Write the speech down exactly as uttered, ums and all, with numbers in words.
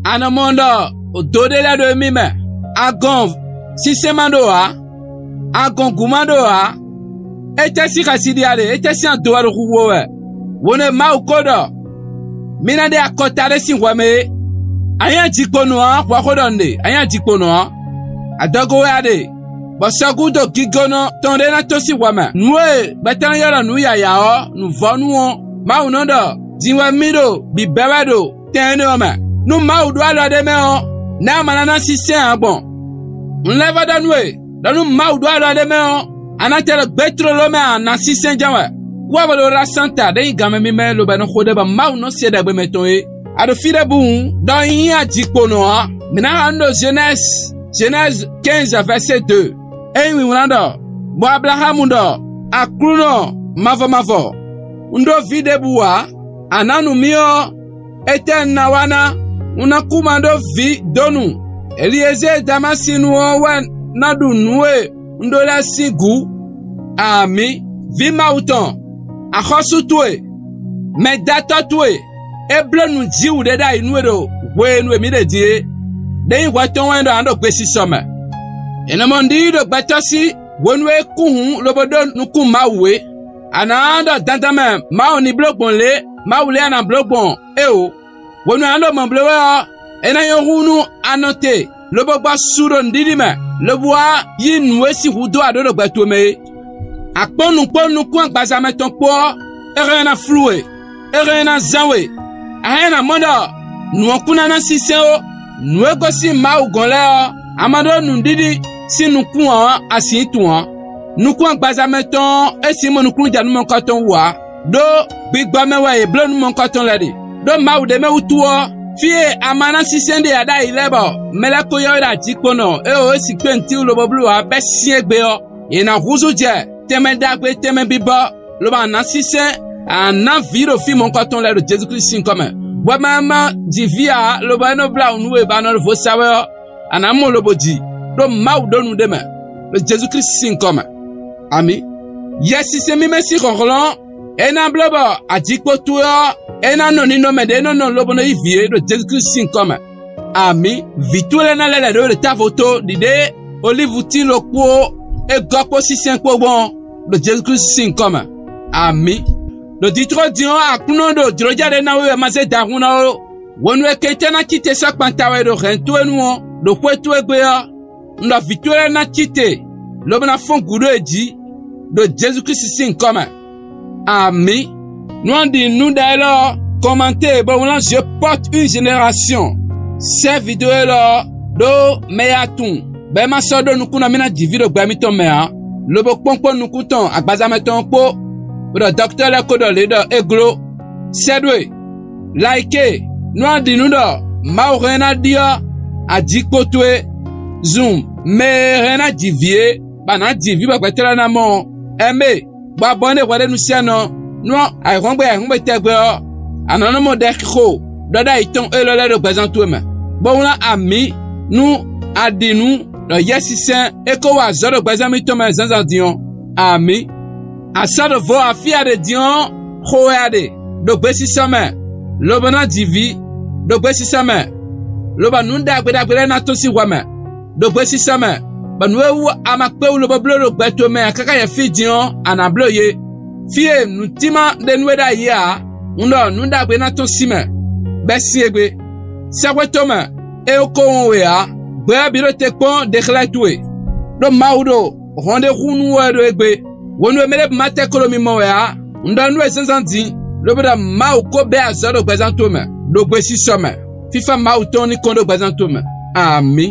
A nɔ mɔ ɖɔ do ɖé lɛ́ɛ ɖo émí mɛ; a gɔn sinsɛn ma ɖo ǎ, a gɔn gǔ ma ɖo ǎ. Étɛ́ sín xɛsi ɖi a ɖe? Étɛ́ sín ado wɛ ɖo xuxu we wɛ? Hwenu e Mawu ko ɖɔ: "Mi ná ɖe akɔta ɖé sín hwɛ mɛ é." A nyí ajikponɔ ɔ́, hwɛ xó ɖɔ un ɖe; a nyí ajikponɔ ɔ́, adɔgo wɛ a ɖe, bɔ sɔgúdo gígónɔ tɔn ɖé ná tɔ́n sín hwɛ mɛ. Nǔ e gbɛtɔ́ nɔ ylɔ́ ɖɔ nǔ yǎyá ɔ́, nǔvɔ́nu ɔ́, Mawu nɔ ɖɔ: "Din wɛ mì ɖo bǐbɛ́ wɛ ɖo tɛn énɛ́ ɔ́ mɛ." Nú Mawu ɖó alɔ ɖé mɛ ɔ́, nɛ̌ a ma ná ná sínsɛ́n ǎ gbɔn? Un lɛ́ vɔ́ ɖɔ nú we ɖɔ nú Mawu ɖó alɔ ɖé mɛ ɔ́, a nǎ tɛ ɖɔ gbě tlóló mɛ a nǎ sínsɛ́n jɛ́n wɛ. Kú ɔ́ bo ɖo ɖo asán ta ɖé nyí ganmɛ mímɛ́ lobo nɔ xo ɖɛ bɔ Mawu nɔ se ɖagbe mɛtɔn é. A ɖo fí ɖěbǔ hǔn, ɖɔ un nyí ajikponɔ ǎ. Mǐ ná xa nú ɖo Jenɛ́si, Jenɛ́si quinze vɛsé deux. É nyí wǐwlán ɖɔ: "Bɔ Ablaxámu ɖɔ: Aklúnɔ mavɔ mavɔ, un ɖó vǐ ɖěbǔ ǎ; a nǎ nu mì ɔ́, étɛ́ un ná wa ná? Un ná kú ma ɖó vǐ dó nu. Eliyezée Damási nu ɔ́ wɛ ná ɖu nǔ e un ɖó lɛ́ɛ sín gǔ." Amǐ. Vǐ Mawu tɔn, axɔ́sú towe, mɛdátɔ́ towe, é bló nǔjíwǔ ɖé ɖ'ayǐ nú we ɖo hwenu e mǐ ɖe din é. Ɖé nyí hwɛ tɔn wɛ nyí ɖɔ a nǎ ɖo gbesisɔ mɛ. È nɔ mɔ nǔɖiɖi ɖo gbɛtɔ́ sí hwenu e é kú hǔn lobo ɖó nukún Mawu é. A nǎ ɖɔ dandan mɛ Mawu ní bló gbɔn lě Mawu lɛ́ɛ ná bló gbɔn é o. Hwenu e a nǎ ɖo mɔ̌ bló wɛ ɔ́, é ná nyɔ́ hú nú a nɔ te, lobo gbɔ su ɖo nǔɖiɖi mɛ, lobo wá yí nǔ e sixú dó a ɖó ɖo gbɛ towe mɛ é. A kpɔ́n nǔ kpó nukún agbaza mɛ tɔn kpó ɔ́, é hɛn ná flú we, é hɛn ná zán we. A hɛn ná mɔ ɖɔ nǔ ɔ́ kún ná ná sínsɛ́n ó. Nǔ e gosín Mawu gɔ́n lɛ́ɛ ɔ́, a ma ɖó nǔɖiɖi sín nukún ǎ, a sǐ tunwun ǎ. Nukún agbaza mɛ tɔn ɔ́, é sǐ mɔ nukúnnú jɛ nǔ mɔkɔtɔn wú ǎ, ɖó gbigbɔ mɛ wɛ yě bló nǔ mɔkɔtɔn lɛ́ɛ ɖe. Ɖó Mawu ɖ'é mɛ wútu ɔ́, fí e a ma ná sínsɛ́n ɖe ǎ ɖ'ayǐ lɛ́ɛ bɔ mɛ lɛ́ɛ ko ylɔ́ we ɖɔ ajikponɔ e o é sǐ kpé nǔtí wú lobo bló ǎ bɛ́ syɛ́n gbe ɔ́, yě ná húzú jɛ tɛnmɛ ɖagbe tɛnmɛ bibɔ, lobo a nǎ sínsɛ́n, a nǎ vǐ ɖo fí mɔ̌hunkɔtɔn lɛ́ɛ ɖo Jezu Klísu sín nyǐkɔ mɛ. Hwɛ ma ma ji vǐ ǎ, lobo é nɔ blá wǔ nú we bɔ a nɔ ɖo vo sa wɛ ɔ́, a nǎ mɔ lobo ji, ɖó Mawu ɖó nu ɖ'é mɛ, ɖo Jezu Klísu sín nyǐkɔ mɛ. Amǐ. Yɛsinsɛn mímɛ́ sín hlɔ̌nhlɔ́n e ná bló bɔ ajikpo towe ɔ́, é ná nɔ ninɔmɛ ɖě é nɔ nɔ lobo nɔ yí vǐ é ɖo Jezu Klísu sín nyǐkɔ mɛ. Amǐ. Vǐ towe lɛ́ɛ ná lɛ́ lɛ̌ ɖó ɖě távo tó ɖiɖe olívutín ɖokpó e gɔ́ kpó sínsɛ́n kpó gbɔn ɔ́, ɖo Jezu Klísu sín nyǐkɔ mɛ. Amǐ. Ɖo ditló din ɔ́, Aklúnɔ ɖo jlǒjɛ ɖé ná we wɛ ma zé dahun ná ó. Hwenu e kɛntɛ́ ná cí te sɔ́ kpanta wɛ ɖo hɛ̌n towe nu ɔ́, ɖo xwé towe gbe ɔ́, un ɖɔ vǐ towe lɛ́ɛ ná cí te, lobo ná fɔ́n gǔ ɖó yě jí, ɖo Jezu Klísu sín nyǐkɔ mɛ. Amǐ. Nú a ɖi nǔ ɖa élɔ́ ɔ́, kɔmantée bó wlán "Je porte une génération". Sɛ́ video élɔ́ ɔ́ ɖó mɛ e a tunwun bɔ é ma sɔ́ ɖó nukún nú mì ná ji vǐ ɖo gbɛ mitɔn mɛ ǎ, lobo kpɔ́n kpó nukún tɔn agbaza mɛ tɔn ɔ́ kpó, bó ɖɔ dɔkutɔ́ lɛ́ɛ ko ɖɔ lě ɖɔ é gló. Sɛ́ ɖó e. Layike, nú a ɖi nǔ ɖɔ Mawu hɛn ná ɖyɔ́ ajikpo towe zun mɛ e hɛn ná ji vǐ é, bɔ a nǎ ji vǐ bɔ gbɛtɔ́ lɛ́ɛ ná mɔ ɔ́. Ɛmée, bɔ a bɔ́ ɖe hwɛɖénu sɛ́nɔ, nú ayǐhɔ́ngbe ayǐhɔ́ngbe tɛgbɛ ɔ́, a nǎ nɔ mɔ ɖɛxixo ɖɔ ɖ'ayǐ tɔn élɔ́ lɛ́ɛ ɖo gbɛzán towe mɛ, bó wlán amǐ nú a ɖi nǔ ɖɔ Yɛsinsɛn é ko wa azɔ̌ ɖo gbɛzán mitɔn mɛ zǎnzǎn din ɔ́. Amǐ. A sɔ́ ɖo vo afí a ɖe din ɔ́ xo wɛ a ɖe, ɖo gbesisɔ mɛ, lobo ná ji vǐ, ɖo gbesisɔ mɛ, lobɔ nǔ ɖagbe ɖagbe lɛ́ɛ ná tɔ́n sín hwɛ mɛ, ɖo gbesisɔ mɛ, bɔ nǔ e wú a ma kpé wú lobo bló ɖo gbɛ towe mɛ ǎ káká yɛ fí din ɔ́, a nǎ bló yě. Fí e nǔtínmá ɖe nú we ɖ'ayǐ ǎ, un ɖɔ nǔ ɖagbe ná tɔ́n sín mɛ, bɛ́ sín égbé. Sɛ́xwé tɔn mɛ, é ko wɔn we ǎ; gbɛ ɔ́ bǐ ɖo te kpɔ́n ɖexlɛ́ towe, ɖó Mawu ɖo hɔn ɖé hu nú wɛ ɖo égbé. Hwenu e mɛ ɖěbǔ ma tɛ́ kolo mimɔ wɛ ǎ, un ɖɔ nú we zǎnzǎn din, lobo ɖɔ Mawu ko bɛ́ azɔ̌ ɖo gbɛzán towe mɛ, ɖo gbesisɔ mɛ. Fífá Mawu tɔn ní kɔn ɖó gbɛzán towe mɛ. Amǐ.